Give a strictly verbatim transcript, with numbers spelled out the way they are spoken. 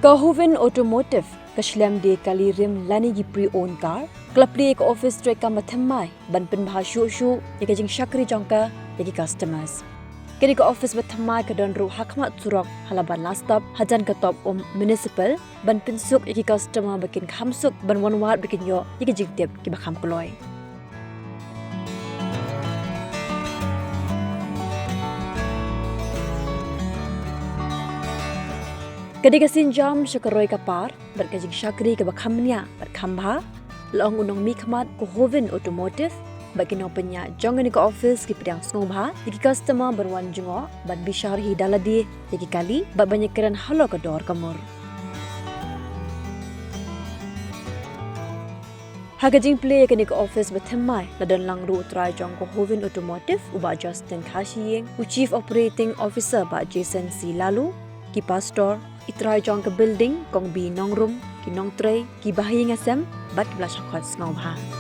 Ka Hovin Automotive, ka shlem de kali rim lane ki pre-owned car, ka la plie ïa ka office treikam ba thymmai ban pynbha shuh shuh ïa ka jingshakri jong ka ïa ki customers. Kane ka office ba thymmai ka don ruh ha khmat surok ha Laban Last Stop, hajan ka top um municipal, ban pynsuk ïa ki customer ba kin kham suk ban wan wad ba kin ïoh ïa ki jingtip kiba kham kloi. Ka dei ka sienjam sha ka roi ka par bad ka jingshakri kaba kham bniah bad kham bha, la ong u nongmihkhmat ka Hovin Automotive. Bad ki nongpynïaid jong kane ka office ki pdiang sngewbha ïa ki customer ban wan jngoh, ban bishar hi da lade ïa ki kali bad ban ïakren halor ka dor ka mur. Ha ka jingplie ïa kane ka office ba thymmai, la don lang ruh u trai jong ka Hovin Automotive, u Bah Justin Khashiing, u Chief Operating Officer Bah Jason C Laloo, ki pastor, i trai jong ka building, Kong B Nongrum, ki nongtrei, ki bahaïing hasem bad kiba la shah khot sngewbha.